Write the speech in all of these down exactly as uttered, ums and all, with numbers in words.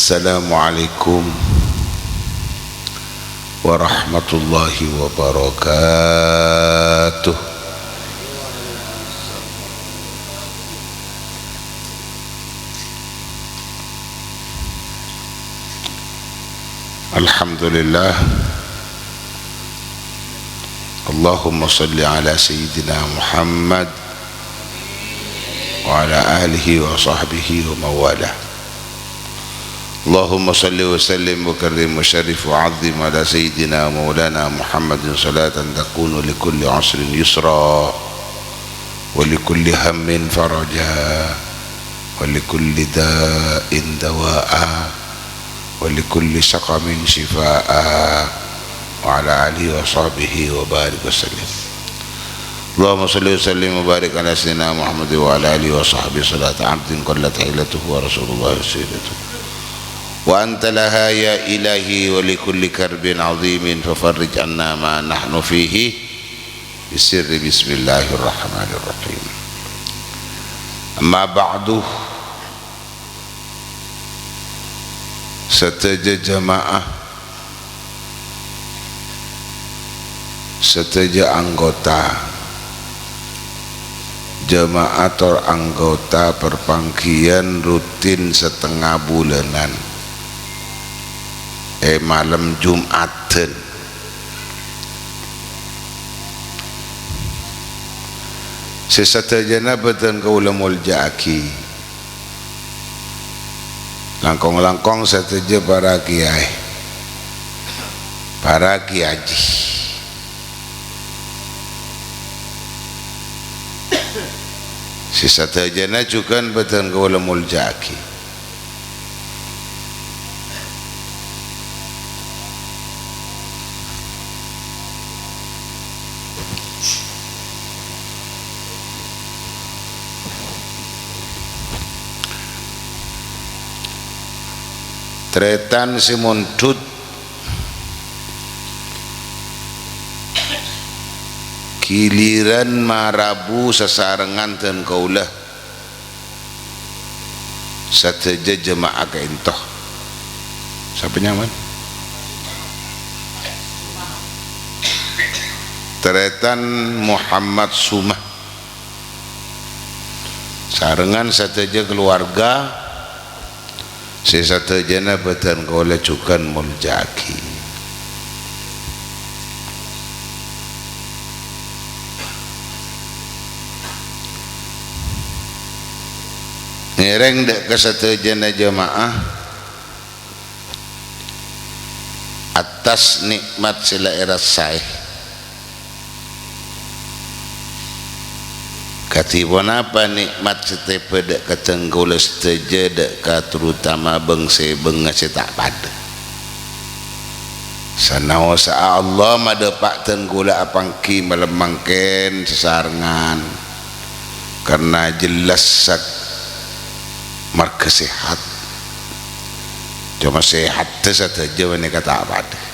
Assalamualaikum warahmatullahi wabarakatuh. Alhamdulillah. Allahumma shalli ala Sayyidina Muhammad wa ala alihi wa sahbihi wa mawalah. Allahumma shalli wa sallim wa karrim wa syarif wa azim ala Sayyidina wa maulana Muhammadin salatan takunu li kulli usrin yusra wa li kulli hammin faraja wa li kulli da'in dawa'a wa li kulli saqamin syifaa'a wa ala alihi wa sahbihi wa barik wa sallim. Allahumma shalli wa sallim wa barik ala sayyidina Muhammad wa ala alihi wa sahbihi salata abdin qallat hilatuhu wa rasulullah wasilatuhu. Wa anta laha ya ilahi wa li kulli karbin azimin fafarrij anna ma nahnu fihi bisirri bismillahirrahmanirrahim. Amma ba'du, sadhâjâ jamaah, sadhâjâ anggota, jamaah tor anggota parpangghiyân rutin satengnga bulânan è malem Jum'adhân. Sè sadhâjâna bâdhân kaulâ molja'aghi. Langkong-langkong sadhâjâ para kiyaè, para kiyaji. Sè sadhâjâna jhughân bâdhân kaulâ molja'aghi. Tarètan sè mondhut, ghilirân marabu sasarengngan dân kaulâ. Sadhâjâ jamaah ka'ènto. Sapa nyamana? Tarètan Muhammad Suma. Sarengngan sadhâjâ kalowarga, sè sadhâjâna bâdhân kaulâ jhughân molja'aghi. Ngèrèng dâ' ka sadhâjâna jamaah attas nè'mat sè la èrassaè. Kadhi ponapa nè'mat sè tèbâ dâ' ka dân kaulâ sadhâjâ, dâ' ka terutama bâng-sèbângnga sè ta' padâ? Sanaossa Allah madhâpa' dân kaulâ apangghi malem mangkèn sasarengngan, karna jelas sak-, marghâ sehat. Coma sehatta sadhâjâ panèka ta' padâ.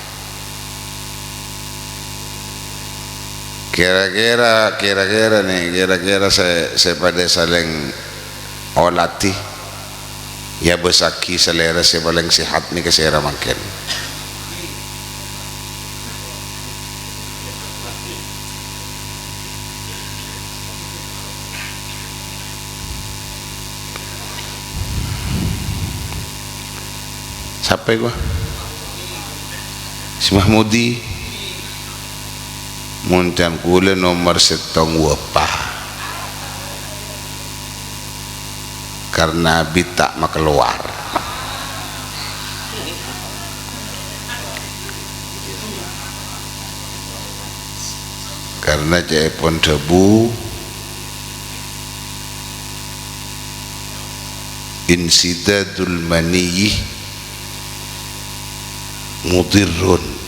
Kèra-kèra, kèra-kèra nè, kèra-kèra sè, sè padâ salèng olatè, èabâssaghi salèra sè palèng sehat nèka sèra mangkèn. Sapa ghuwa? Si Mahmudi. Mon can kaulâ nomer sèttong wâpa. Karna abit ta' makalowar. Karna ca'èpon dhâbu, insidadul maniyyi mudhirrun.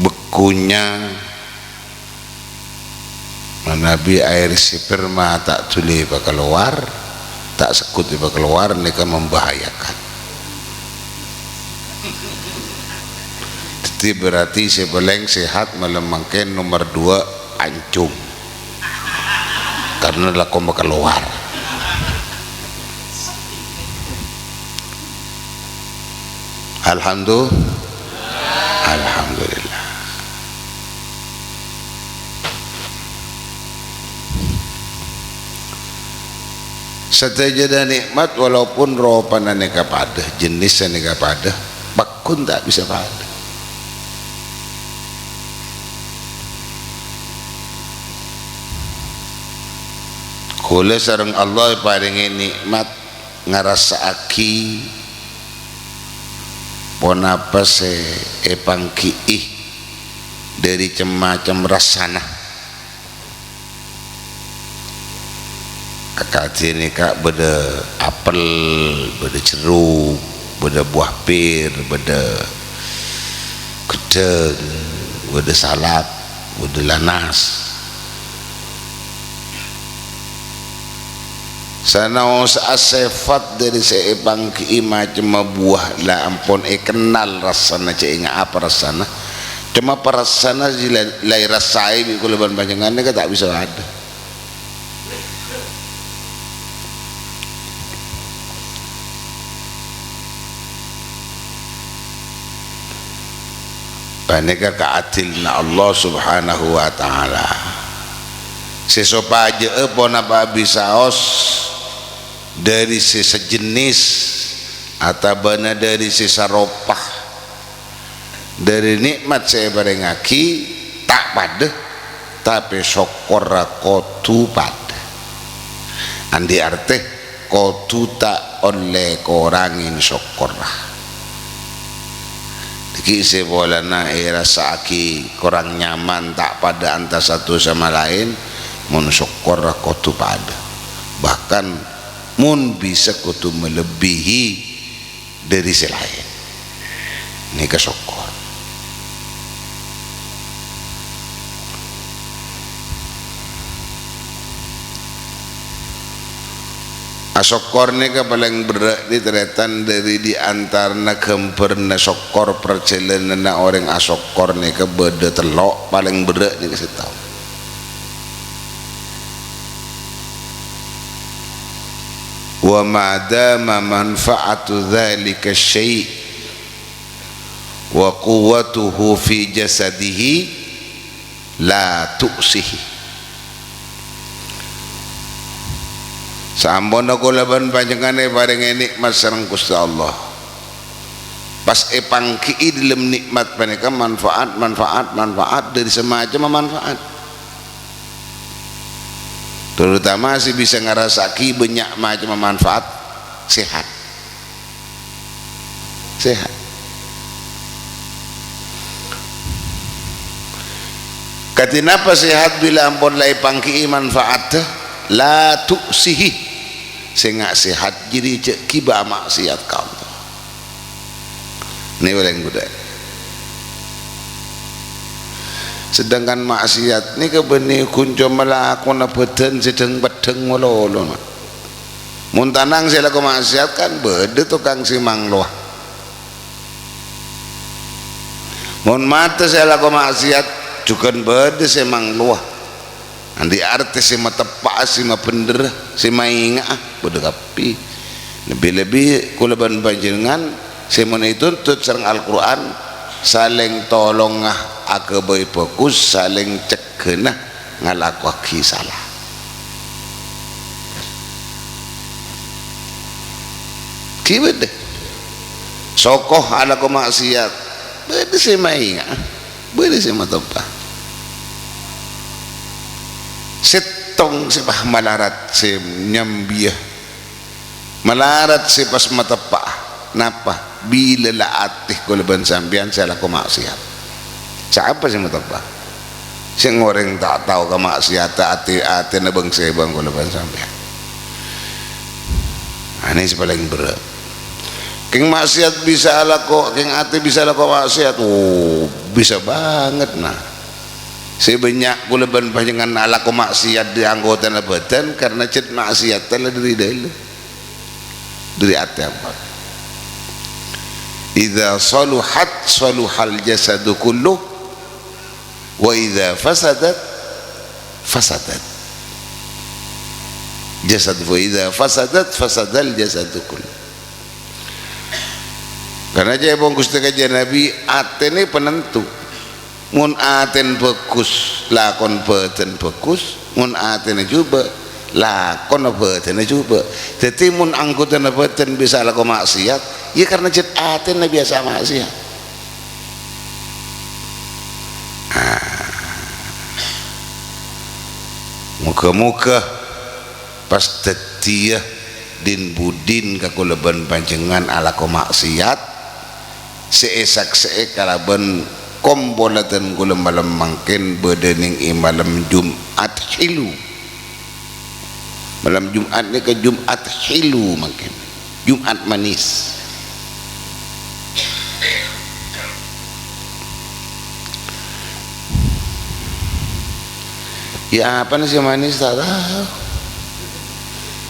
Bekunya manabi aèr sperma ta' dhuli èpakalowar, ta' segghut èpakalowar, nèka membahayakan. Dhâddhi berarti sè palèng sehat malem mangkèn nomer dua, ancung. Karna lako makalowar. Alhamdu-, Alhamdulillah. Sadhâjâna nikmat, walaupun ropana nèka padâ, jenisnya nèka padâ, pagghun ta' bisa padâ. Kaulâ sareng Allah èparèngè nikmat ngarassa'aghi ponapa sè èpangghi'i dhâri cem-macem rassana. Akadhi nèka bâdâ apel, bâdâ jeruk, bâdâ buah pir, bâdâ ghâddhâng, bâdâ salak, bâdâ lanas. Sanaossa sèfat dhâri sè èpangghi'i macemma buah la ampon èkennal rassana, cè' ènga' apa rassana. Coma parassana sè la-, la èrassaè bi' kaulâ bân panjhennengngan nèka ta' bisa padâ. Panèka kaadilna Allah Subhanahu wa Ta'ala. Sè sopajâ'â ponapa bisaos dhâri sè sajenis otabâna dhâri sè saropa. Dhâri nikmat sè èparèngaghi ta' padâ, tapè sokkorra kodhu padâ. Andi' artè, kodhu ta' ollè korangè sokkorra. Dhâggi' sè polana èrassa'aghi korang nyaman, ta' padâ antar satu sama lain, mon sokkorra kodhu padâ. Bahkan, mon bisa kodhu malebbihi dhâri sè laèn. Nèka sokkor. Asokkor nèka palèng berrâ' nè, tarètan, dhâri di antarana ghâmbhârânna sokkor, parjhâlânanna orèng asokkor nèka bâdâ tello', palèng berrâ' nèka sèttong. Wa ma dama manfa'atu dzalika syai' wa quwwatuhu fi jasadihi la tu'sihi. Saamponna kaulâ bân panjhennengngan èparèngè nikmat sareng Ghustè Allah. Pas èpangghi'i dhâlem nikmat panèka manfaat, manfaat, manfaat, dhâri samacemma manfaat. Terutama sè bisa ngarassa'aghi bânnya' macemma manfaat, sehat. Sehat. Kadhi napa sehat bilâ ampon la èpangghi'i manfaatta? La tu'sihi. Sènga' sehat jârèya jhâ' ghibâ maksiat ka Allah. Nè palèng bhudhâ. Sedangkan maksiat nèka bânnè ghun coma lakona bhâdhân sè dhâng-peddhâng malolo, na. Mon tanang sè alako maksiat kan bâdâ tokang sè manglowa. Mon mata sè alako maksiat jhughân bâdâ sè manglowa. Andi' artè sè mateppa'a, sè mabhendherra, sè mainga'a, bâdâ kabbhi. Lebbi-lebbi kaulâ bân panjhennengngan sè mon ètuntut sareng Al-Qur'an, salèng tolonga aghâbây bhâghus, salèng cegghâna ngalakoaghi sala. Ghi bâdâ. Soko alako maksiat, bâdâ sè mainga'a. Bâdâ sè mateppa. Sèttong sè pas malarat sè nyambiyâ. Malarat sè pas mateppa. Napa? Bilâ la atè kaulâ bân sampèyan sè alako maksiat. Sapa sè mateppa? Sè orèng ta' tao ka maksiatta, atè-, atèna bâng-sèbâng kaulâ bân sampèyan. Anè sè palèng berrâ'. Kèng maksiat bisa alako, kèng atè bisa alako maksiat. Oh, bisa banget, nah. Sè bânnya' kaulâ bân panjhennengngan alako maksiat di anggotana bhâdhân karna cèt maksiatta la dhâri dâlem. Dhâri atè apa? Idza saluhat saluhal jasadu kullu, wa idza fasadat fasadal jasad, wa idza fasadat fasadal jasadu kullu. Karna ca'èpon Ghustè Kanjeng Nabi, atèna penentu. Mon atèna bhâghus, lakon bhâdhân bhâghus. Mon atèna jhubâ', lakonna bhâdhânna jhubâ'. Dhâddhi, mon anggotana bhâdhân bisa alako ma'siyat, ya karna jhât atèna biyasa ma'siyat. Ah. Moghâ-moghâ pas dhâddhiyâ din-budin ka kaulâ bân panjhennengngan alako ma'siyat sè èsaksè'è kalabân kompolanna kaulâ malem mangkèn bâdâ nèng è malem Jum'at Hilu. Malem Jum'at nèka Jum'at Hilu mangkèn. Jum'at manis. Ya, apana sè manis, ta' tao.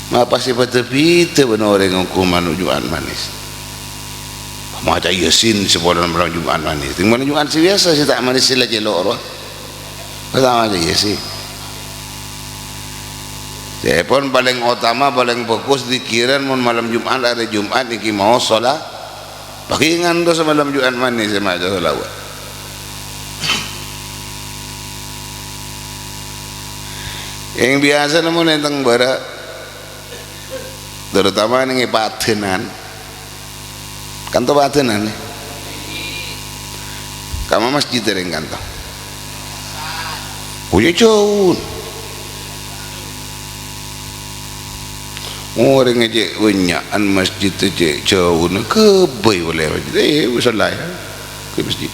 Ma' pas sè bhidhâ-bhidhâ bân orèng ongghu malem Jum'at manis. Maca Yasin sè polana malem Jum'at manis. Sè malem Jum'at sè biyasa sè ta' manis sè la cèlo' rowa. Pas ta' maca Yasin. Ca'èpon palèng otama, palèng bhâghus dzikirân mon malem Jum'at, arè Jum'at nèka maos shola-, Bâgi ngantos malem Jum'at manis sè maca sholawat. Sè biyasa nemmo neng teng bârâ', terutama neng è padânan. Kanto padânan, è. Kamma masjid rèng kanto. Oh, iyâ, jhâu. Orèng cè' bânnya'an masjid cè' jhâuna, ghâbây polè masjid. Eh, wis la, iyâ. Ka masjid.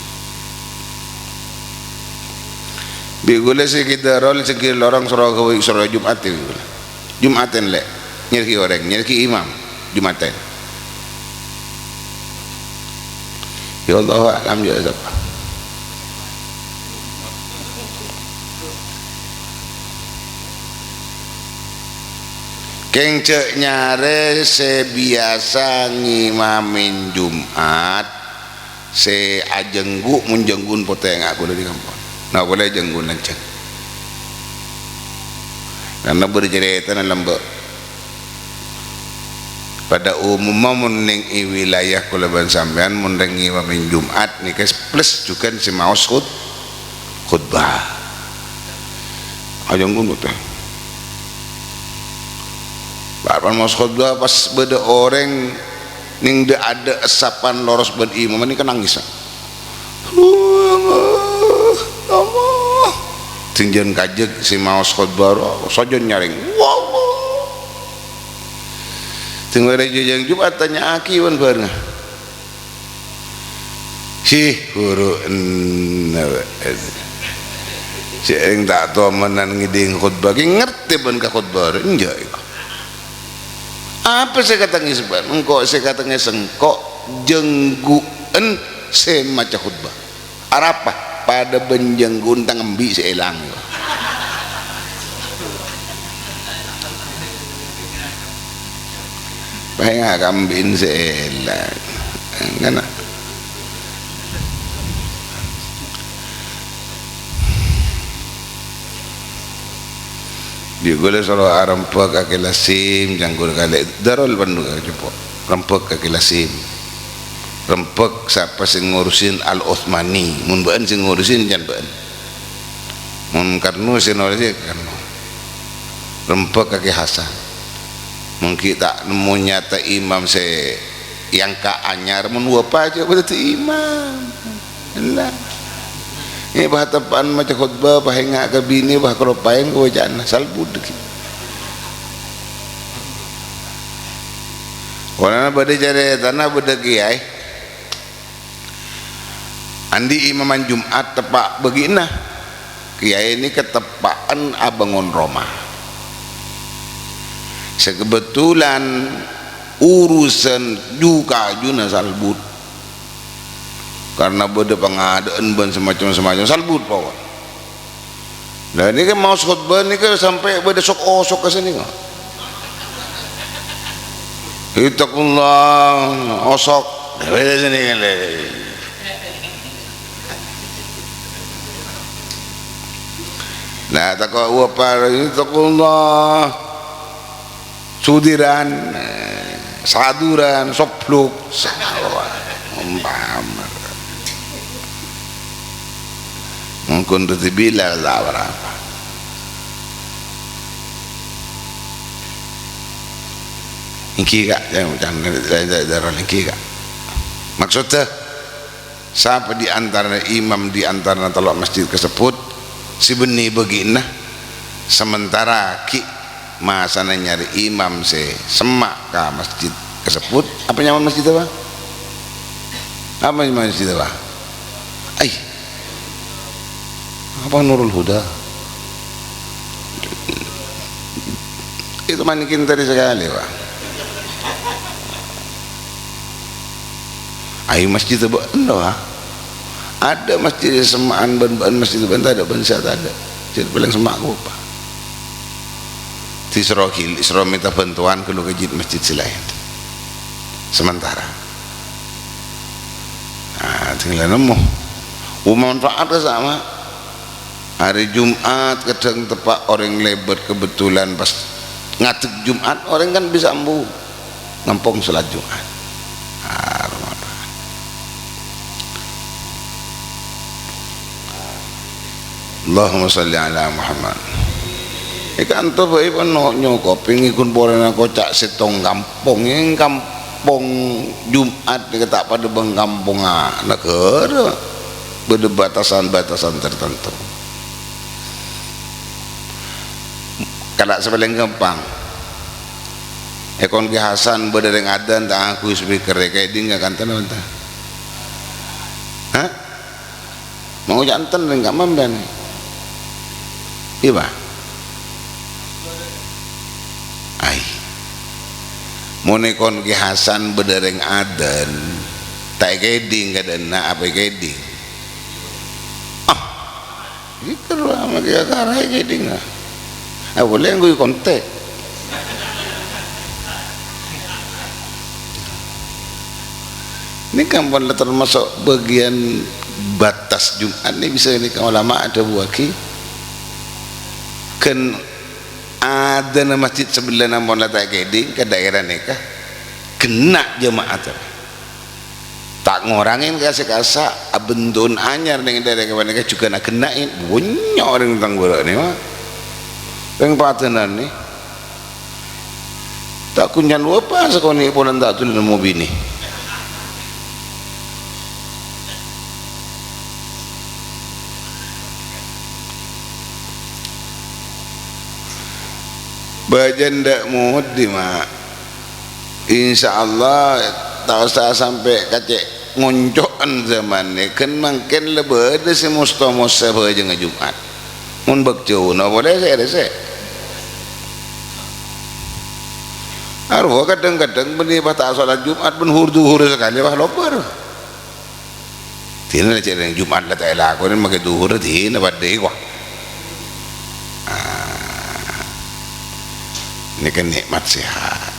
Bi' ghulâ sè kèdâ rol, sè kèdâ lorong, soro ghâbây, soro Jum'at, bi' ghulâ. Jum'aten, Lè'. Nyarè'è orèng, nyarè'è imam. Jum'aten. Ya, Allahu a'lam, ya, sapa. Kèng jhâ' nyarè sè biyasa ngimamè Jum'at. Sè ajhângghu, mon jhângghuwân potè nga' ghulâ nèka ampon. Nah, polè jhângghuwân lanjhâng. Karna bâdâ carètana lambâ'. Padâ umumma mon neng è wilayah ghulâ bân sampèyan, mon rèng ngimamè Jum'at nèka plus jhughân sè maos khut-, khutbah. Ajhângghuwân potè. Bâ' pas maos khutbah pas bâdâ orèng neng dâ'-adâ' sapan loros bân imam nèka nangèsa. Sènjhân kajhâk sè maos khotbah ro-, sajân nyarèng. Sèng bârâ' jhâjhâng Jum'at tanya'aghi bân bhârengnga. Sè buru enna, bâ'na. Sè èng ta' tomanan ngèdhing khotbah, ghi ngartè bân ka khotbah, enjâ' èko. Apa sè èkatangngè sèbân? Engko' sè èkatangngè sèngko' jhângghuwân sè maca khotbah. Arapa? Padâ bân jhângghuwân tang embi' sè èlang. Paènga' ka embi'na sè èlang. Ngana. Bi' ghulâ soro arembhâk Akil Hasim, cangghul kalè, Darul Pandu ka Jeppo. Rembhâk Akil Hasim. Rembhâk sapa sè ngorusin Al-Utsmani. Mon bâ'ân sè ngorusin, can bâ'ân. Mon Karno sè nolesin, Karno. Rembhâk Akil Hasan. Mon ghi' ta' nemmo nyata imam sè èangka' anyar, mon wafat jhâ' bâdâ dhâddhi imam. Ella. È, bâ teppa'an maca khotbah, bâ enga' ka binè, bâ kaloppaèn kobâca'anna, salbut ghi. Polana bâdâ carètana bâdâ kèyaè. Andi' imaman Jum'at teppa' bâgi'na. Kèyaè nèka teppa'an abângon roma. Sè kebetulan urusan ju-kajuna salbut. Karna bâdâ pangadâ'ân bân samacem-samacem, salbut pokok. Lah, nèka maos khotbah nèka sampè' bâdâ sok-osok ka sènè, kok. Ittaqullah, osok. Lah, bâdâ sènè, lè. Nah, tako' wapar, ittaqullah. Sudiran, eh, Saduran, soblok, salah. Umpama. Mungkin itu dibilang tak apa-apa. Enggi, Kak, ya, jangan, jangan, jangan, jangan, enggi, Kak. Maksudnya, sapa di antarana imam di antarana tello' masjid kasebbhut sè bânnè bâgiânna, sementara ghi' masana nyarè imam sè semma' ka masjid kasebbhut? Apa nyamana masjid apa? Apa nyamana masjid apa? Ai. Apa Nurul Huda? Itu makin tadi sekali, Pak. Ayo masjid bâ'na, ha? Ada masjid semma'an bân, bân masjid bân tadâ' bân sè tadâ'. Jadi paling semma' kopa. Di soro gili, soro minta bantuan kalau ke masjid sè laèn. Sementara. Nah, tinggal nemu. Manfaat ka sama. Hari Jumat kadang tepa' orèng lèbât kebetulan pas ngadek Jumat, orèng kan bisa ambu ngampong salat Jumat. Ah, Ramadan. Allahumma shalli ala Muhammad. È kanto bhâi pon no-, nyokop, pèngèn polana koca' sèttong kampong, è kampong Jumat nèka ta' padâ bân kampongnga naghârâ. Bâdâ batasan-batasan tertentu. Kala' sè palèng ghâmpang. È kon Kè Hasan bâdâ rèng adân ta' ngangghuy speaker, è kèdhing kanten apa enten? Hah? Mau janten rèng kamma bân? Iyâ, Pak? Ai. Mon è kon Kè Hasan bâdâ rèng adân, ta' èkèdhing kadhâna apa èkèdhing? Ah, gitu loh, ama kaya karai kèdhing, ah. Ah, boleh ngangguy kontek. Ini kan pon la termasuk bagian batas Jumat nih, bisa ini ka ulama adhâbuwâghi. Kan adâna masjid sabellâna mon la ta' kèdhing ka daerah nèka, ghenna' jamaah. Ta' ngorangè ka sè kassa', abendhuna anyar neng dâlem panèka jhughân aghennaè, bânnya' orèng tang bârâ' nèka, rèng padâna nèka. Ta' ghun can wâpa sakonè' polana ta' dhuli nemmo binè. Bâjâ ndak modi, Ma'. Insyaallah, ta' osa sampè' kacè' ngonco'an zaman nèka, mangkèn la bâdâ sè mosto-mosto bâjângnga Jumat. Mon bâk jhâuna polè sè rèsè. Arowa kadhâng-kadhâng bânnè pas ta' salat Jumat bân hur-duhur sakalè, wah, lobâr. Dinah la cè' rèng Jumat la ta' èlakonè, makè dhuhur dinah padâ, wah. Ah, nèka nikmat sehat.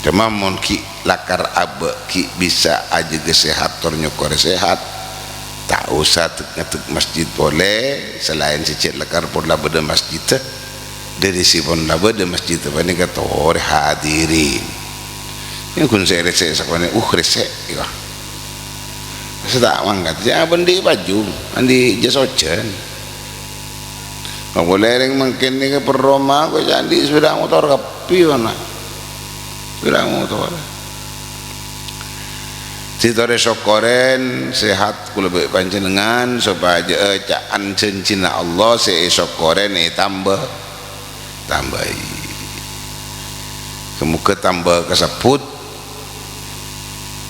Coma mon ghi' lakar abâ' ghi' bisa ajâgâ sehat tor nyokorè sehat, ta' osa tek-, ngadek masjid polè, salaèn sè cè' lakar pola bâdâ masjid. Dâri sè pon la bâdâ masjid panèka torè hadirin. Yâ ghun sè rèsè sakonè', uh, rèsè, iyâ. Sè ta' mangkat, yâ bândhi' pajung, andi' jas ojhân. Apa polè rèng mangkèn nèka perroma kok andi' sepeda motor kabbhi, ana'. Sepeda motor. Sè torè sokkorèn sehat kaulâ bi' panjhennengngan, sopajâ ca'an jhânjhina Allah sè èsokkorèn ètamba, tambai. Moghâ tamba kasebbhut,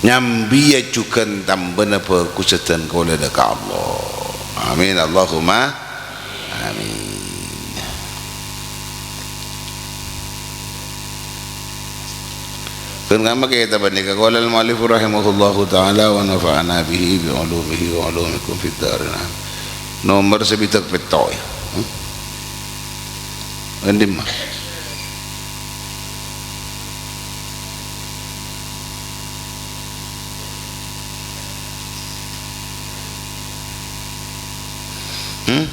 nyambi jhughân tambâna bhâghussâ dân kaulâ dâ' ka Allah. Amin, Allahumma amin. Ghun kamma kitab panèka, qala al-mu'allifu rahimahullahu ta'ala wa nafa'ana bihi bi ulumihi wa ulumikum fid darain. Amin. Nomor sabidhâk pètto', yâ. Hmm? Ghân dimma? Hmm?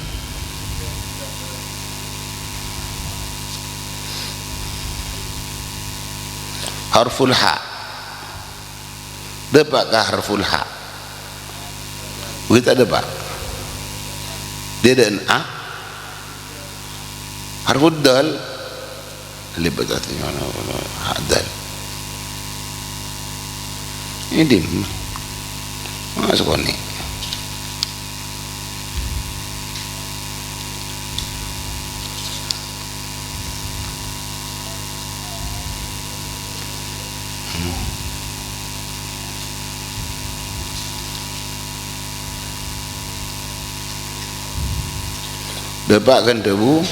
harful ha. Dâpa' ka harful ha. Bâghi ta' dâpa'? Dâ' dâ'en a. Harful dal. Alif bata' ha dal. Ini dim. Mas koni. Dâpa' kan dhâbu.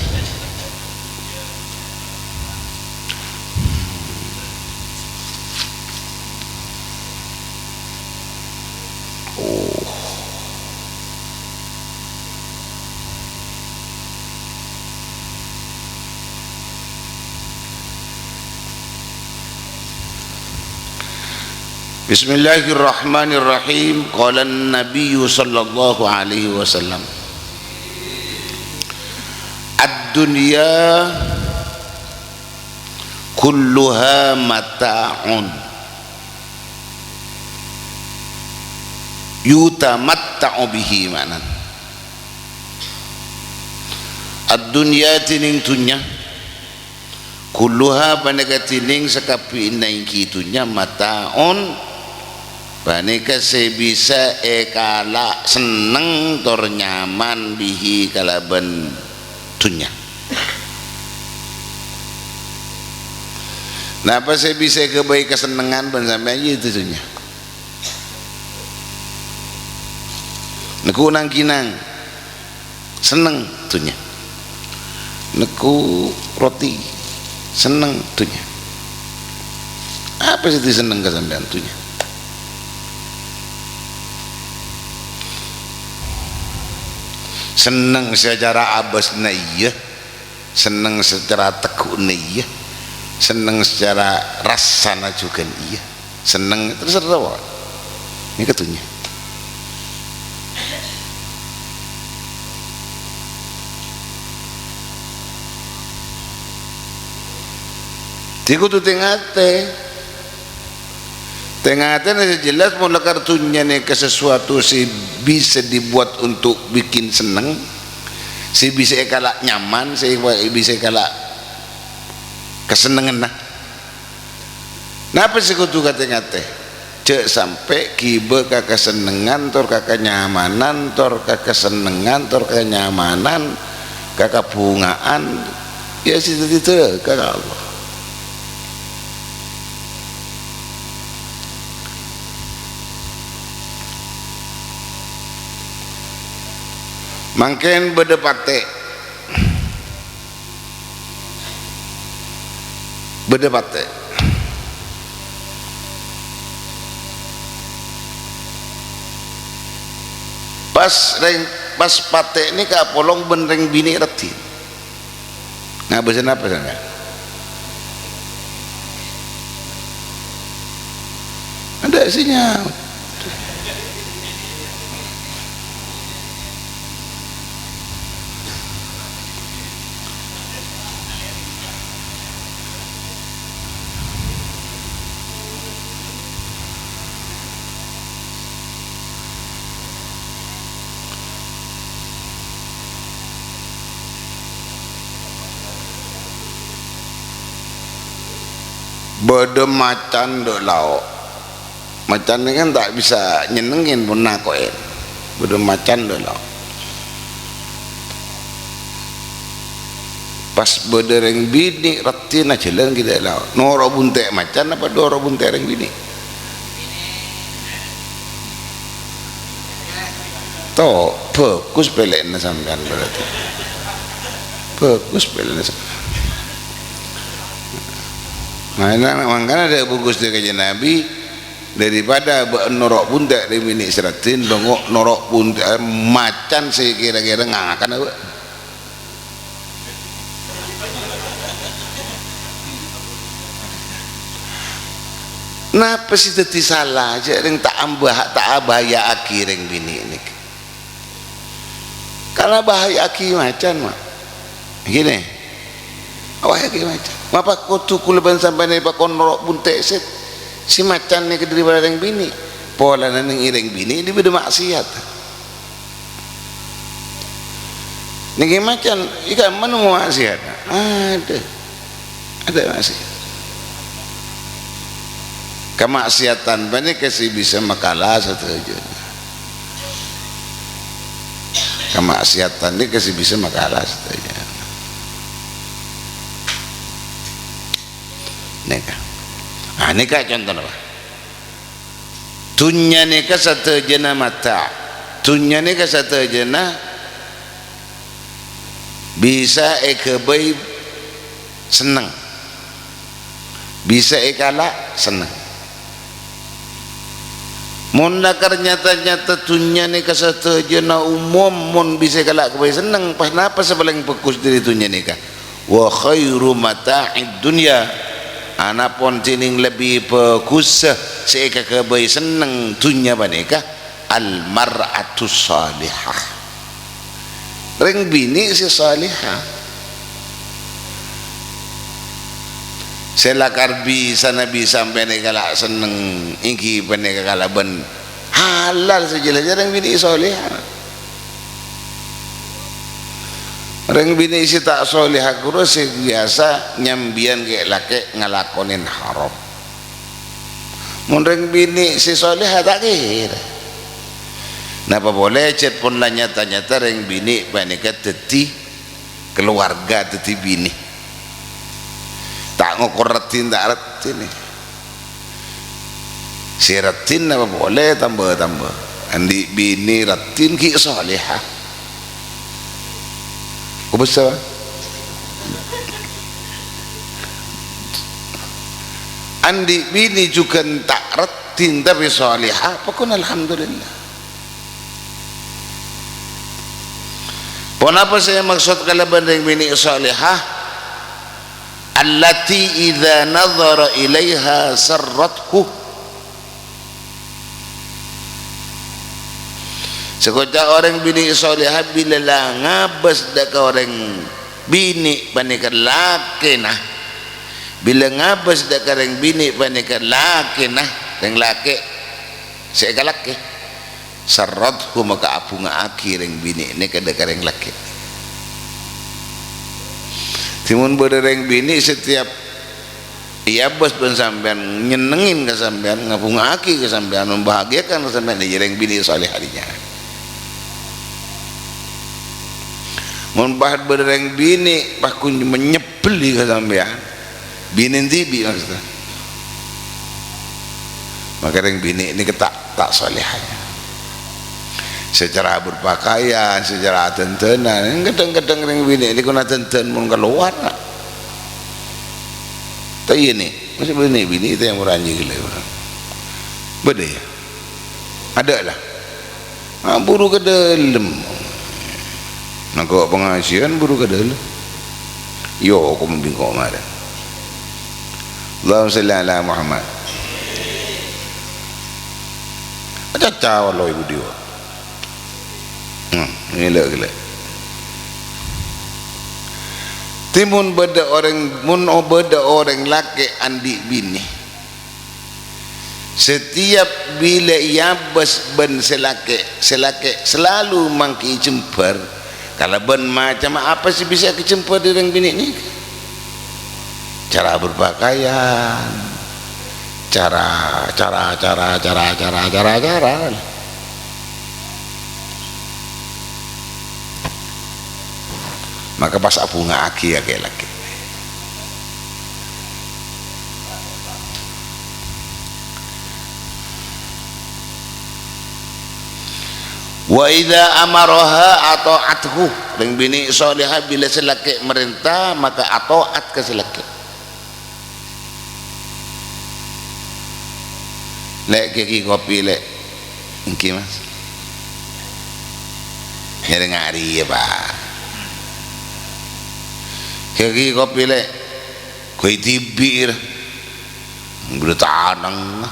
Oh. Bismillahirrahmanirrahim. Qala an-Nabiyyu sallallahu alaihi wasallam, "Ad-dunya kulluha mata'un yutamatta'u bihi," ma'nana. Ad-dunya, dhinèng dhunnya, kulluha, panèka dhinèng sakabbhiyanna èngghi dhunnya, mata'un, panèka sè bisa èkala' senneng tor nyaman bihi kalabân dhunnya. Napa sè bisa èghâbây kasennengngan bân sampèyan? Iyâ, dhunnya. Neggu' nang-kènang, senneng dhunnya. Neggu' roti, senneng dhunnya. Apa sè èsenneng ka sampèyan? Dhunnya. Senneng sacara abâsna iyâ, senneng sacara tegghu'na iyâ, senneng sacara rassana jhughân iyâ. Senneng terserah, pokok. Nèka dhunnya. Dhâddhi kodhu tè-ngatè. Tè-ngatèna sè jelas, mon lakar dhunnya nèka sesuatu sè bisa dibuat untuk bikin seneng, sè bisa èkala' nyaman, sè bisa èkala' kasennengnganna. Napa sè kodhu katè-ngatè? Jhâ' sampè' ghibâ ka kasennengngan, tor ka kanyamanan, tor ka kasennengngan, tor ka kanyamanan, ka kabhunga'an, ya, sè dhâddhi dhârâka ka Allah. Mangkèn bâdâ patè'. Bâdâ patè'. Pas rèng, pas patè' nèka apolong bân rèng binè' raddhin. Ngabâsana apa, sampèyan? Adâ' sè nyaot. Bâdâ macan dâ' lao'. Macan nèka kan ta' bisa nyennengngè, pon nako'è. Bâdâ macan dâ' lao'. Pas bâdâ rèng binè' raddhin ajhâlân ghi' dâ' lao'. Noro' bunte' macan apa noro' bunte' rèng binè'? To, bhâghus pèlèyanna sampèyan berarti. Bhâghus pèlèyanna sampèyan. Nah, ini mangkana dâ' bungkus dâ' Kanjeng Nabi, daripada bâ' noro' bunte' rèng binè' sè raddhin, bângo' noro' bunte' macan sè kèra-kèra ngakan abâ'. Napa sè dhâddhi sala, jhâ' rèng ta' amba-, ta' abhâjâ'âghi rèng binè' nèka? Kan abhâjâ'âghi macan, ma'. Ghi nè. Wah, ghi macan. Mapa kodhu kaulâ bân sampèyan èpakon noro' bunte' sè, sè macan nèka dâri para rèng binè'? Polana neng è rèng binè' dhi' bâdâ ma'siyat. Neng è macan, è kamma nemmo ma'siyat? Adâ'. Adâ' ma'siyat. Kama'siyatan panèka sè bisa makala sadhâjâna. Kama'siyatan nèka sè bisa makala sadhâjâna. Nèka. Ah, nèka contona, Pak. Dhunnya nèka sadhâjâna mata'. Dhunnya nèka sadhâjâna bisa èghâbây senneng. Bisa èkala' senneng. Mon lakar nyata-nyata dhunnya nèka sadhâjâna umum, mon bisa èkala' ghâbây senneng, pas napa sè palèng bhâghus dâri dhunnya nèka? "Wa khairu mata'id dunya," anapon sè neng lebbi bhâghus sè èkaghâbây senneng dhunnya panèka, "al mar'atus shalihah." Rèng binè' sè shalihah. Sè lakar bisa nabi sampèyan èkala' senneng èngghi panèka kalabân halal sè jelas, rèng binè' shalihah. Rèng binè' sè ta' shalihah ghuru sè biyasa nyambiyân ghi' lakè' ngalakonè haram. Mon rèng binè' sè shalihah ta' kèra. Napa polè cè' pon la nyata-nyata rèng binè' panèka dhâddhi kalowarga, dhâddhi binè'. Ta' ngokor raddhin ta' raddhin. Sè raddhin napa polè tamba-tamba. Andi' binè' raddhin ghi' shalihah. Kobâsa. Andi' binè' jhughân ta' raddhin tapè shalihah, pokokna alhamdulillah. Ponapa sè èmaksod kalabân rèng binè' shalihah? "Allati idza nadhara ilaiha sarrathu." Sakoca' orèng binè' shalihah bilâ la ngabâs dâ' ka orèng binè' panèka lakèna. Bilâ ngabâs dâ' ka rèng binè' panèka lakèna, rèng lakè' sè èkalakè. Sarrathu maka abhunga'aghi rèng binè' nèka dâ' ka rèng lakè'. Dhimon bâdâ rèng binè' setiap èabâs bân sampèyan, nyennengngin ka sampèyan, ngabhunga'aghi ka sampèyan, membahagiakan ka sampèyan, iyâ rèng binè' shalihah arèya. Mon pas bâdâ rèng binè' pas kun menyebbeli ka sampèyan, binè' dhibi' maksudnya. Maka rèng binè' nèka ta', ta' shalihah. Secara berpakaian, secara dandanan, kadhâng-kadhâng rèng binè' nèko na dandan mon kalowar. Ta' iyâ nè, masa binè'-binè' tè yang orang gila. Bâdâ yâ? Adâ' la. Ah, buru ka dâlem. Nangko' pangajiân buru ka dâlem. Yo, kok mending kok marè. Allahumma shalli ala Muhammad. Acaca wallo ibu diwa. Hmm, gila, gila. Dhimon bâdâ orèng, mon bâdâ orèng lakè' andi' binè'. Setiap bilâ èabâs bân sè lakè', sè lakè' salalu mangkè'è jembhâr kalabân macemma apa sè bisa èkajembhâr dâri rèng binè' nèka. Cara berpakaian, cara, cara, cara. Maka pas abhunga'aghi yâ kè lakè'. "Wa idza amaraha atha'athu." Rèng binè' shalihah bilâ sè lakè' marènta, maka atha'at ka sè lakè'. "Lè', kèkè kopi, Lè'." "Èngghi, Mas." Nyarè ngari yâ, Pak. "Kèkè kopi, Lè'." Ghâbây dhibi', ra. Buru tanang,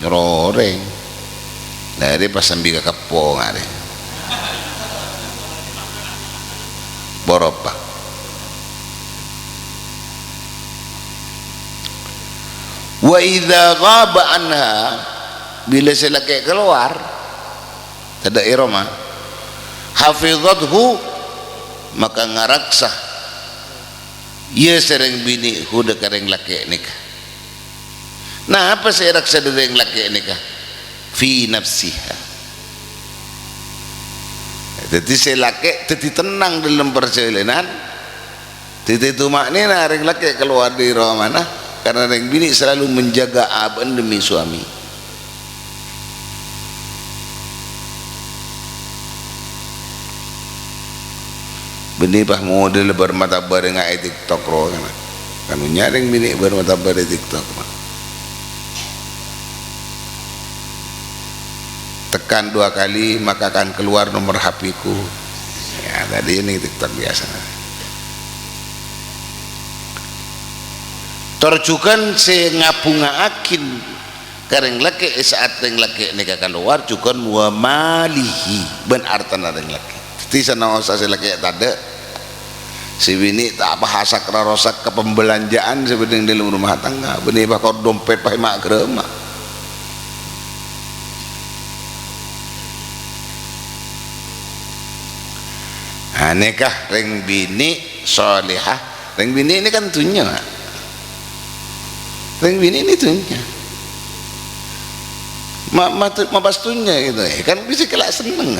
nyoro orèng. Lah, arè pas sambi ka keppo, ngarè. Boropa. Wa idza ghaba anha, bilâ sè lakè' kalowar, tadâ' è roma, hafizathu, maka ngaraksa, iyâ sè rèng binè' hu dâ' ka rèng lakè' nèka. Napa sè èraksa dâ' rèng lakè' nèka? Fi nafsiha. Dhâddhi sè lakè' dhâddhi tennang dâlem parjhâlânan, dhâddhi tuma'nina rèng lakè' kalowar dâri romana, karna rèng binè' salalu menjaga abâ'na demi suami. Bânnè pas model bâr-mata bârângnga è TikTok rowa kana. Kan nyarèng binè' bâr-mata bârâ è TikTok. Tekan dua kali, maka akan keluar nomor H P-ku. Ya, tadi ini TikTok biasa. Tor jhughân sè ngabhunga'aghi ka rèng lakè' è sa'at rèng lakè' nèka kalowar, jhughân wa malihi, bân artana rèng lakè'. Dhâddhi sanaossa sè lakè' tadâ', sè binè' ta' apa hasak rarosak ka pembelanjaan sè bâdâ è dâlem rumah tangga, bânnè pas kor dompet pas ma'-grâma'. Nah, nèka rèng binè' salehah. Rèng binè' nèka kan dhunnya, Pak. Rèng binè' nèka dhunnya. Ma-, ma-, ma pas dhunnya gitu, eh, kan bisa kala' senneng.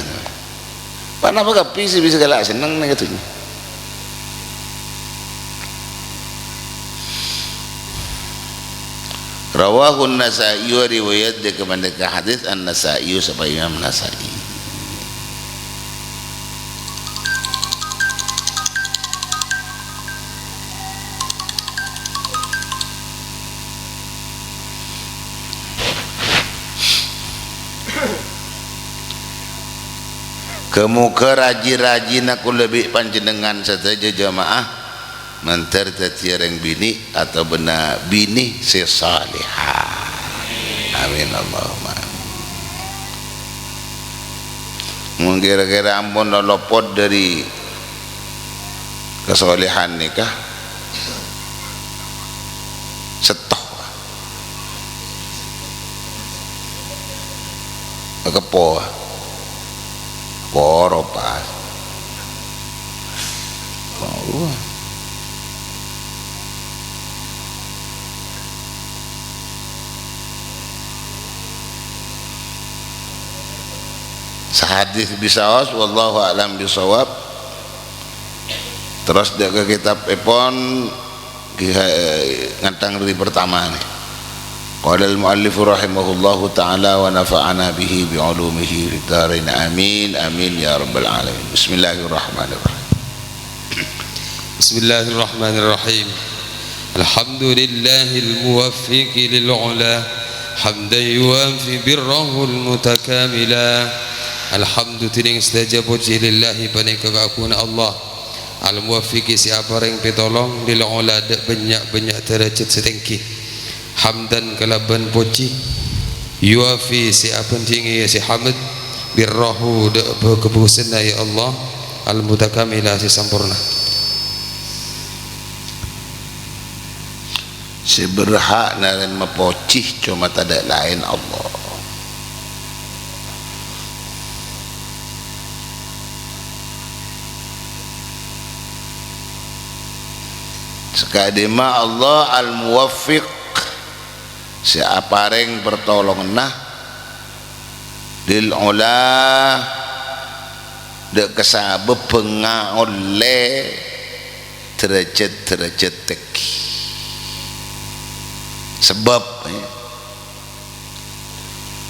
Ponapa kabbhi sè bisa kala' senneng nèka dhunnya. Rawahu An-Nasa'i, riwayat dâ' ka mendeka hadis An-Nasa'i, sapa Imam Nasa'i. Ghâ-moghâ rajhi-rajhina kaulâ bi' panjhennengngan sadhâjâ jamaah mandhâr dhâddhiyâ rèng binè' otabâna binè sè salehah. Amin, Allahumma amin. Mon kèra-kèra ampon lolopot dâri kasolehan nèka, sèttong. Keppo. Koro pas. Koro. Sahadis bisaos, wallahu a'lam bisawab. Terros dâ' ka kitabbhâpon, ki-, eh, ngèntang dâri pertama nè. Qala al-mu'allifu rahimahullahu ta'ala wa nafa'ana bihi bi ulumihi fid darain. Amin, amin ya rabbal alamin. Bismillahirrahmanirrahim. Bismillahirrahmanirrahim. Alhamdulillahil muwaffiqi lil ula, hamdan yuwafi birrahul mutakamila. Alhamdu, dhinèng sadhâjâ pojhi, lillahi, panèka kaagunganna Allah. Al-muwaffiqi, sè aparèng pitolong, lil ula, dâ' bânnya'-bânnya' dârâjhât sè tèngghi. Hamdan, kalabân pojhi, yuwafi, sè abhândhingè sè hamd, birrahu, dâ' bhâ-, kabhâghusânna, ya Allah, al-mutakamila, sè samporna. Sè berhak narèma pojhi coma tadâ' laèn, Allah. Sakadimma Allah Al-Muwaffiq, sè aparèng partolonganna, lil ula, dâ' kasabâbbhâ ngaollè dârâjhât-dârâjhât tèngghi. Sabâb, ya.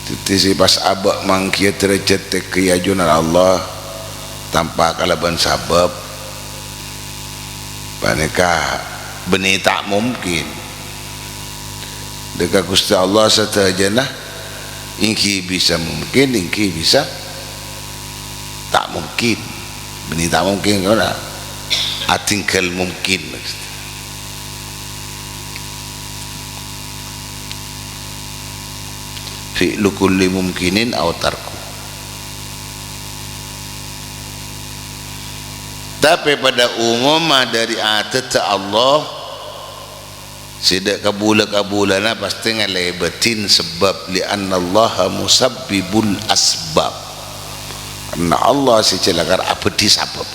Dhâddhi sè pas abâ' manggiyâ dârâjhât tèngghi è ajunan Allah tanpa kalabân sabâb, panèka bânnè ta' mungkin. Dâ' ka Ghustè Allah sadhâjâna èngghi bisa mungkin, èngghi bisa ta' mungkin. Bânnè ta' mungkin, ora. Adinggal mungkin, maksudnya. Fi'lu kulli mumkinin au tarku. Tapè pada umumma dâri adâddhâ Allah, Sè dâ' kabulâ-kabulâna pastè ngalèbâdhin sabâb, "Li'annallaha musabbibul asbab." Karna Allah sè jhâ' lakar abâdhi sabâb.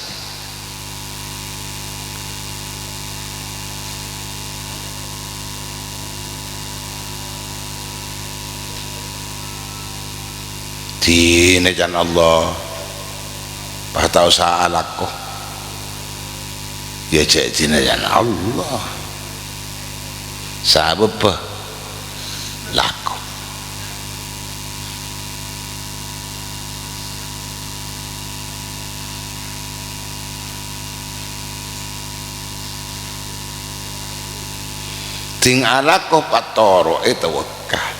Dinah can Allah, pas ta' osa alako. Iyâ, jhâ' dinah can Allah. Sabâbbhâ lako. Dhing alako patoro'è tawakkal.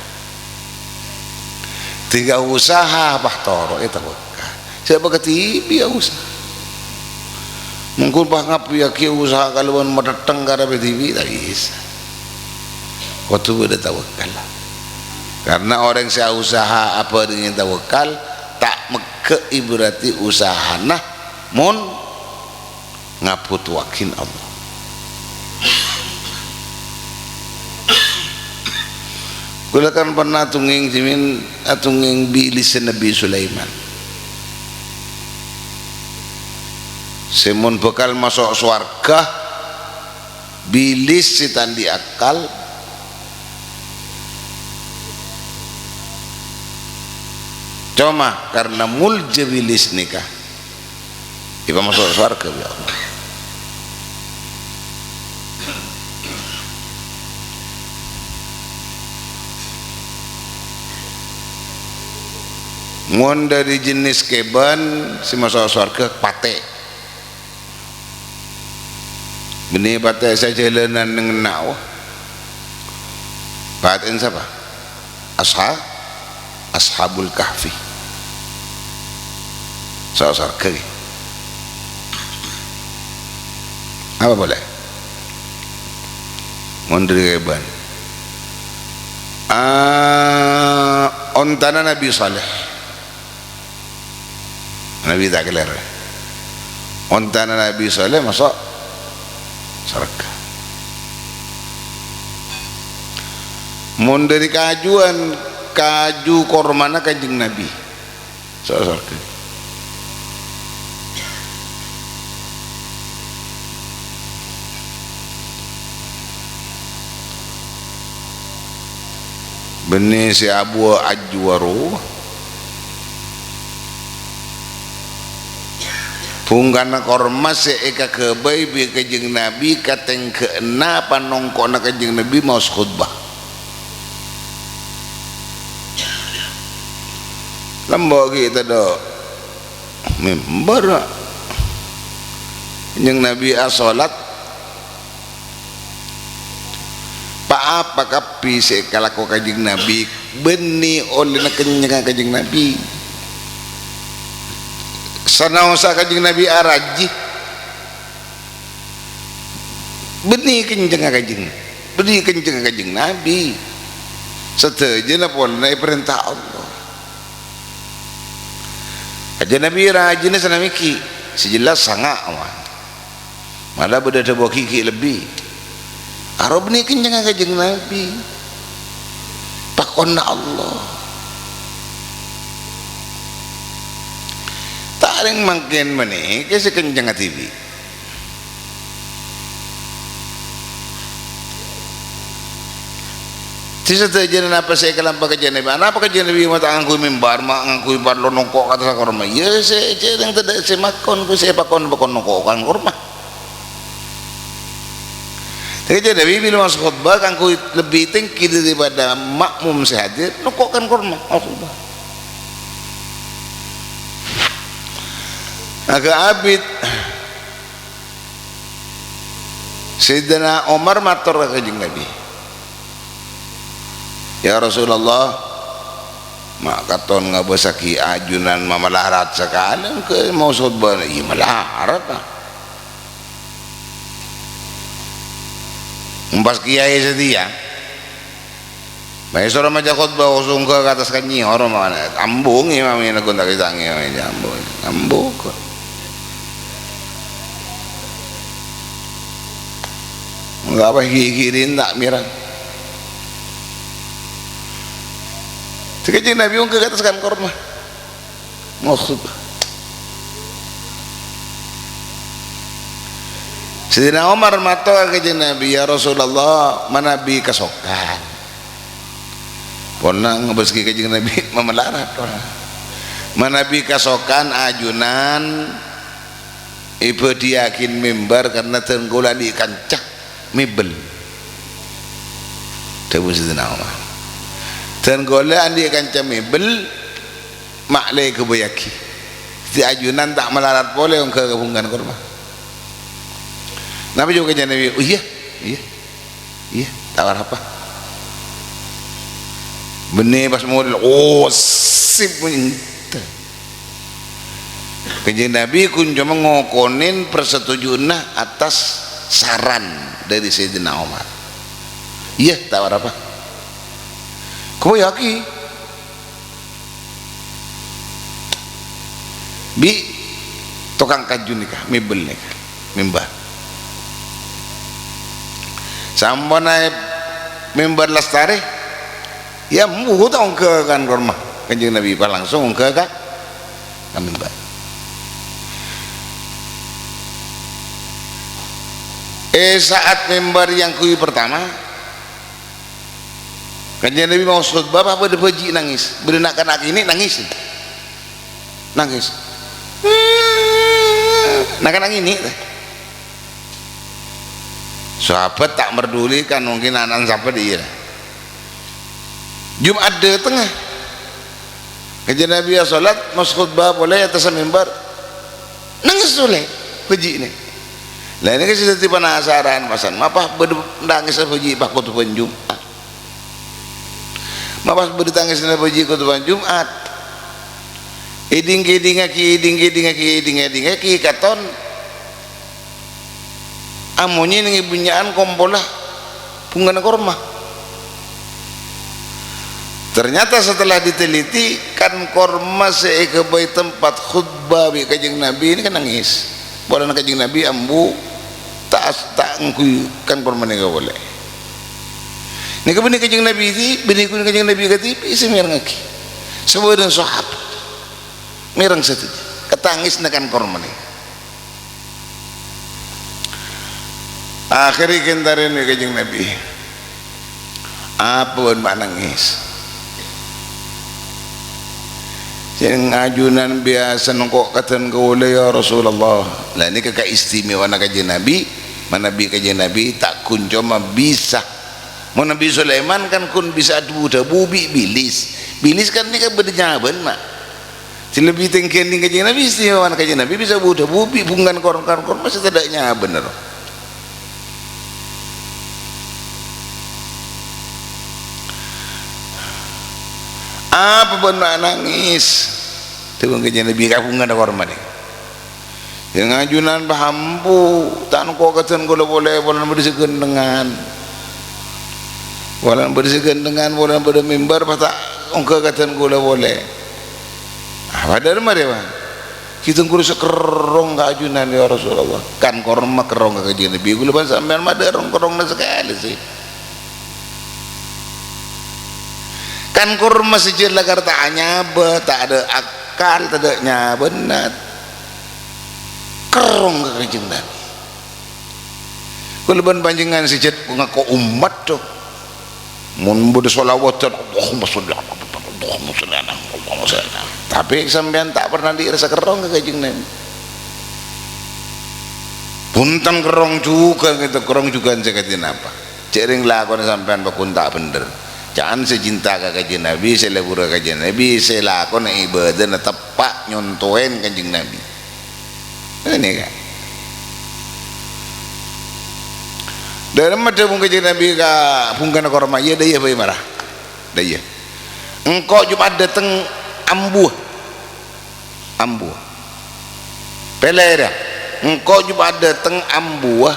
Dhing usaha patoro'è tawakkal. Sè apa kadhibi' usaha. Monggu pas ngabbhiyâghi usaha kalabân matèttèng karè kadhibi', ta' bisa. Kodhu bâdâ tawakkal. Karna orèng sè usaha abhârengngè tawakkal, ta' megghâ'i berarti usahana mon ngabhutowaghina Allah. Kaulâ kan pernah adhungngèng, dhimèn adhungngèng bilis Nabbhi Sulaiman. Sè mon bhâkal maso' sowarghâ, bilis sè ta' andi' akkal. Coma karna molja bilis nèka, èpamaso' sowarghâ bi' Allah. Mon dâri jenis kèbân sè maso' sowarghâ, patè'. Bânnè patè' sajhâlânan neng enna', wah. Patè'na sapa? Asha-, Ashabul Kahfi. So-, sowarghâ, ghi. Apa polè? Mon dâri kèbân. Ah, ontana Nabbhi Saleh. Nabbhi ta' kalèro. Ontana Nabbhi Saleh maso' sowarghâ. Mon dâri kajuwân, kaju kormana Kanjeng Nabbhi, so-, sowarghâ. Bânnè sè abuwâ ajjuwâro. Bhungkana korma sè èkaghâbây bi' Kanjeng Nabbhi katèngghâ'ânna panongko'na Kanjeng Nabbhi maos khotbah. Lembo' ghi' tadâ' mimbar. Kanjeng Nabbhi asolat. Pa-apa kabbhi sè èkalako Kanjeng Nabbhi bânnè ollèna kencengnga Kanjeng Nabbhi. Sanaossa Kanjeng Nabbhi arajhi, bânnè kencengnga Kanjeng, bânnè kencengnga Kanjeng Nabbhi. Sadhâjâna polana èparènta Allah. Kanjeng Nabbhi rajina sanamèkè, sè jelas sanga', wah. Mala bâdâ dhâbuwâghi ghi' lebbi. Aro bânnè kencengnga Kanjeng Nabbhi. Pakonna Allah. Ta' rèng mangkèn manèka sè kencengnga dhibi'. Sè sadhâjâna napa sè èkalampa Kanjeng Nabbhi? Anapa Kanjeng Nabbhi ma' ta' ngangghuy mimbar, ma' ngangghuy parlo nongko' ka attas korma? Iyâ, sè jhâreng tadâ' sè makon, sè èpakon, pakon nongko' kan korma. Kanjeng Nabbhi bilâ maos khotbah kaangghuy lebbi tèngghi daripada makmum sè hadir, nongko' kan korma, maos khotbah. Agak abit. Sayyidina Umar mator ka Kanjeng Nabi, "Ya Rasulullah, ma' katon ngabâssaghi ajunan ma' malarat sakalè, engko' maos khotbah." "Iyâ, malarat, ah." Empas kiyaè satèya. Maèsoro maca khotbah, osongghâ ka attas kanyè, oro mana? Ambung imam ini, gun tak kisangè, ambung. Ambung. Enggak apa, ghi-, ghi-, ta' mèra. Sè Kanjeng Nabi ongghu ka attas kan korma. Maksud. Sayyidina Umar mator ka Kanjeng Nabi, "Ya Rasulullah, manabi kasokan." Pona ngabâs ka Kanjeng Nabi mamalarat, pona. "Manabi kasokan ajunan èbâdhiyâghi mimbar karna dân kaulâ andi' kanca mèbel." Dhâbu Sayyidina Umar, "Dân kaulâ andi' kanca mèbel, ma' la èghâbâyyâghi. Dhi ajunan ta' malarat polè ongghu ka bhungkana korma." Napa jâwâb Kanjeng Nabi? "Oh iyâ, iyâ, iyâ, ta' arapa." Bânnè pas molè, oh, sip, enten. Kanjeng Nabi ghun coma ngokonè parsetujuanna attas saran dâri Sayyidina Umar. "Iyâ, ta' arapa." Ghâbâyyâghi bi' tokang kaju nèka, mèbel nèka, mimbar. Samponna mimbar lastarè, iyâ, embuh ta' ongghu kan korma. Kanjeng Nabi pas langsung ongghu ka, ka mimbar. È sa'at mimbar èyangghuy partama, Kanjeng Nabi maos khotbah, pas bâdâ bhâji' nangès. Bâdâ na'-kana' kènè' nangès. Nangès. Na'-kana' kènè', tè. Sahabat ta' marduli kan, mungkin ana'na sapa dhi iyâ. Jum'at dâtengnga. Kanjeng Nabi asolat, maos khotbah polè è attassa mimbar. Nangès polè bhâji'na. Lah, nèka sè dhâddhi penasaran, pasan. Mapa bâdâ nangès bhâji' pas khotbah Jum'at? Mapa bâdâ tangèsanna bhâji' khotbah Jum'at? Èdhing-èdhingngaghi, èdhing-èdhingngaghi, èdhing-èdhingngaghi, katon amonyè neng è bânnya'an kompolla bhungkana korma. Ternyata setelah diteliti, kan korma sè èghâbây tempat khutbah bi' Kanjeng Nabi nèka nangès. Polana Kanjeng Nabi ambu ta', ta' ngangghuy kan korma nèka polè. Nèka bânnè Kanjeng Nabi di, bânnè ghun Kanjeng Nabi kadhibi' sè mèrengngaghi. Sabâdhân sahabat mèreng sadhâjâ. Katangèsanna kan korma nèka. Akhèrra èkèntarè bi' Kanjeng Nabi. Apa bâ'na ma' nangès? Sèng ajunan biyasa nengko' ka dân kaulâ, ya Rasulullah. Lah, nèka kaistimewaanna Kanjeng Nabi, manabi Kanjeng Nabi ta' ghun coma bisa. Mon Nabi Sulaiman kan ghun bisa adhâbu-dhâbu bi' bilis. Bilis kan nèka bâdâ nyabâna, Ma'. Sè lebbi tèngghi ènèng Kanjeng Nabi, istimewa Kanjeng Nabi bisa bu-dhâbu bi' bhungkana kor-, kor-, korma sè tadâ' nyabâna ro. "Apa bâ'na ma' nangès?" dhâbuna Kanjeng Nabi ka bhungkana korma nèka. "Sèng ajunan pas ambu, ta' nengko' ka dân kaulâ polè, polana bâdâ sè ghântèngan. Polana bâdâ sè ghântèngan, polana bâdâ mimbar, pas ta' ongghâ ka dân kaulâ polè." Ah, padâ marè, Pak. Ghi' tèngghu sakerrong ka ajunan, ya Rasulullah. Kan korma kerrong ka Kanjeng Nabi, kaulâ bân sampèyan ma' tadâ' rong-kerrongnga sakalè, sè. Kan korma sè jhâ' la kar ta' anyabâ, tadâ' akal, tadâ' nyabâna. Kerrong ka Kanjeng Nabi. Kaulâ bân panjhennengngan sè jhât ngako ommat, do. Mon bâdâ sholawadhân, "Allahumma sholli ala Muhammad, Allahumma sholli ala Muhammad, Allahumma sholli ala." Tapè sampèyan ta' pernah andi' rassa kerrong ka Kanjeng Nabi. Bhunten kerrong jhughân, gitu, kerrong jhughân sè kadhi napa? Jhâ' rèng lakona sampèyan pagghun ta' bhendher. Ca'na sè cinta ka Kanjeng Nabi, sè lebur ka Kanjeng Nabi, sè lakona ibâdâna teppa' nyontowèn Kanjeng Nabi. Nèka. Dâlem adhâbu Kanjeng Nabi ka bhungkana korma, "Iyâ, dâ' iyâ bhâi mara. Dâ' iyâ. Engko' Jum'at dâteng ambuwâ. Ambuwâ. Pèlè, ra. Engko' Jum'at dâteng ambuwâ."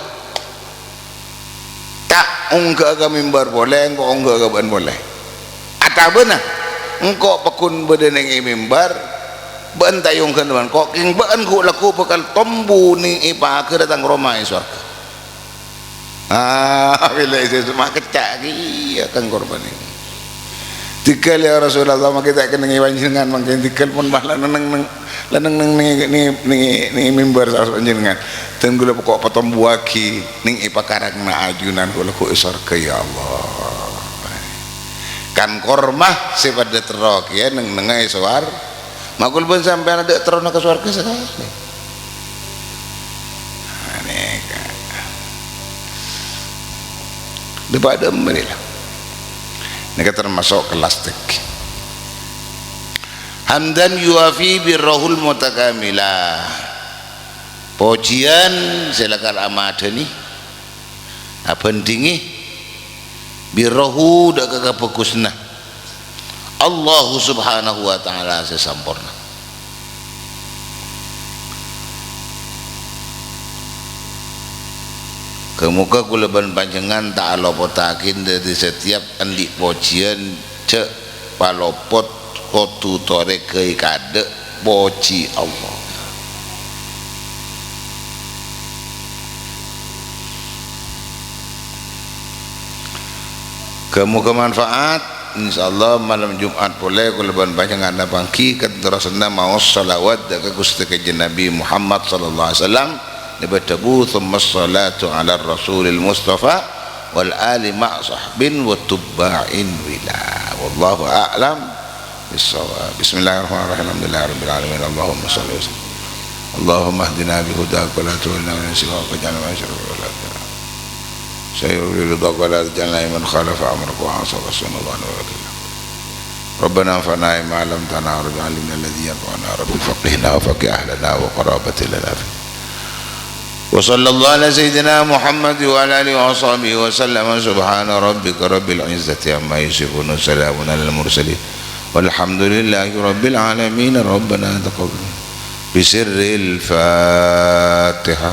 Ta' ongghâ'â ka mimbar polè, engko' ongghâ'â ka bâ'na polè. Atabâna, engko' pagghun bâdâ nèng è mimbar, bâ'na ta' èongghâ'â ka bâ'na, engko' kèng bâ'na ghu'-lagghu' bhâkal tombu nèng è paghârra tang roma è sowarghâ. Ah, bilâ sè sè makeccak kèya kan korban ini. Tiga ya Rasulullah, makkè ta' kennengnge panjhennengngan, mangkèn tiga pon malah neng-neng, neng-neng, neng, neng, neng, neng mimbar saos panjhennengngan. Dan kaulâ pokok patombuwaghi neng è pakarangna ajunan kaulâ ghu' è sorga, ya Allah. Kan korma sè padâ terro kèya neng-nengnga è sowar. Ma' kaulâ bân sampèyan adâ' terrona ka sorga sakalè. Nah, nèka. Dâpa' dâ' emmèn la. Nèka termasuk kellas tèngghi. Hamdan yuwafi birrahul mutakamila. Pojhiyân sè lakar amadhâni, abhândhingè, birrahu dâ' ka kabhâghusânna Allahu Subhanahu wa Ta'ala sè samporna. Ghâ-moghâ kaulâ bân panjhennengngan ta' alopottaghi dâri setiap andi' pojhiyân, jhâ' palopot, kodhu torè ghâi kadâ', pojhi Allah. Ghâ-moghâ manfaat. Insyaallah, malem Jum'at polè kaulâ bân panjhennengngan pangghi katerrosanna maos shalawat dâ' ka Ghustè Kanjeng Nabi Muhammad sallallahu alaihi wasallam. Nèbâ dhâbu, "Tsummas shalatu 'alar rasulil mustafa wal ali ma' sahbin wa tubba'in wila." Wallahu a'lam bissawab. Bismillahirrahmanirrahim. Alhamdulillahirabbil alamin. Allahumma shalli wa sallim. Allahumma ihdina bi hudaka wa la tuwallina man siwaka waj'alna mimman yusari'u fi ridhaka wa la taj'alna mimman khalafa amraka wa 'asaka. Sallallahu alaihi wa sallam. Rabbana anfa'na bima 'allamtana wa 'allimna alladhi yanfa'una. Rabbi faqqihna wa faqqih ahlana wa qarabatina lana fi. Wa sallallahu ala sayyidina Muhammad wa ala alihi wa sahbihi wa sallam. Subhana rabbika rabbil izzati amma yasifun. Wa salamun alal mursalin. Walhamdulillahi rabbil alamin. Rabbana taqabbal بسر الفاتحة.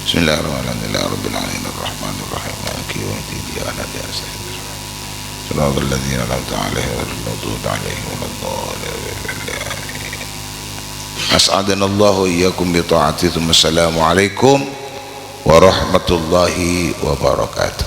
بسم الله الرحمن الرحيم. الحمد لله رب العالمين. الرحمن الرحيم. مالك يوم الدين. إياك نعبد وإياك نستعين. صراط الذين أنعمت عليهم غير المغضوب عليهم ولا الضالين. آمين. أسعدنا الله وإياكم بطاعته. ثم السلام عليكم ورحمة الله وبركاته.